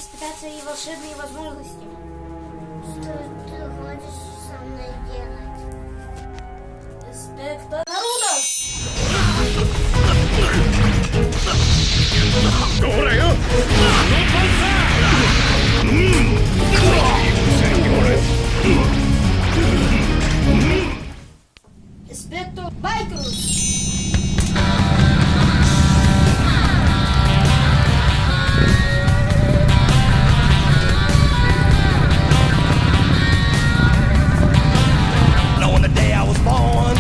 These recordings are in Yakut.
испытать свои волшебные возможности. Что ты хочешь со мной делать? Инспектор Нарудос! Инспектор Байкрус! Now on the day I was born,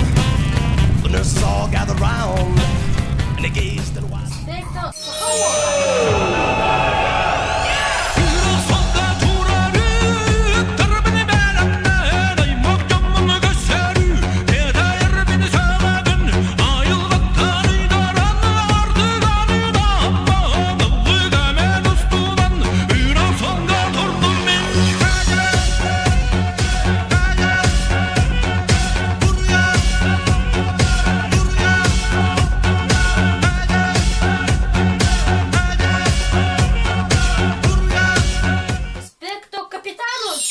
the nurses all gathered round and they gazed at wide. Инспектор Сахалова! Инспектор Капитанус!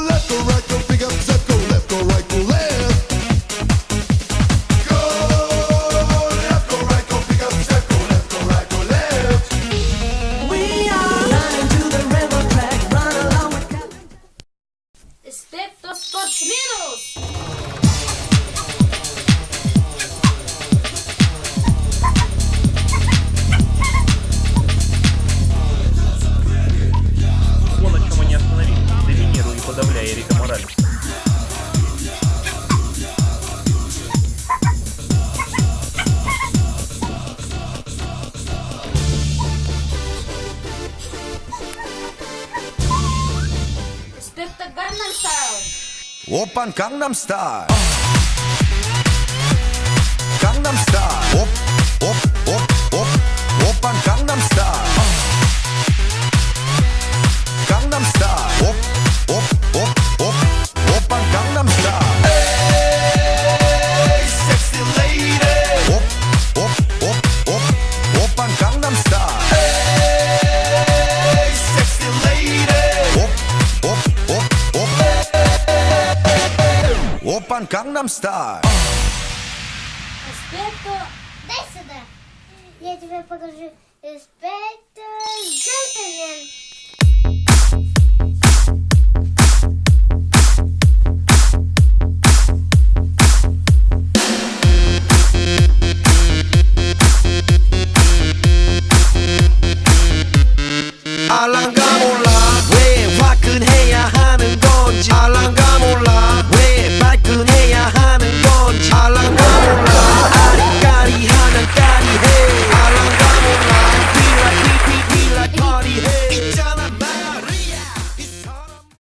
Left, go right, go pick up, step, go left, go right, go left. Go left, go right, go pick up, step, go left, go right, go left. We are running to the railroad track, run along with Captain. Инспектор Спортсменус! Вот на чем они остановились, доминируя и подавляя Эрика Моралеса. Инспектор Gangnam Style! 오빤 강남스타일. 강남스타일. 옵옵옵옵 오빤 강남스타일. 강남스타일. 옵옵옵옵 오빤 강남스타일. 에이, sexy lady. 옵옵옵옵 오빤 강남스타일. 에이, sexy lady. 옵옵옵옵 오빤 강남스타일. Инспектор Дай сюда. Я тебе покажу инспектор Джентльмен. 알랑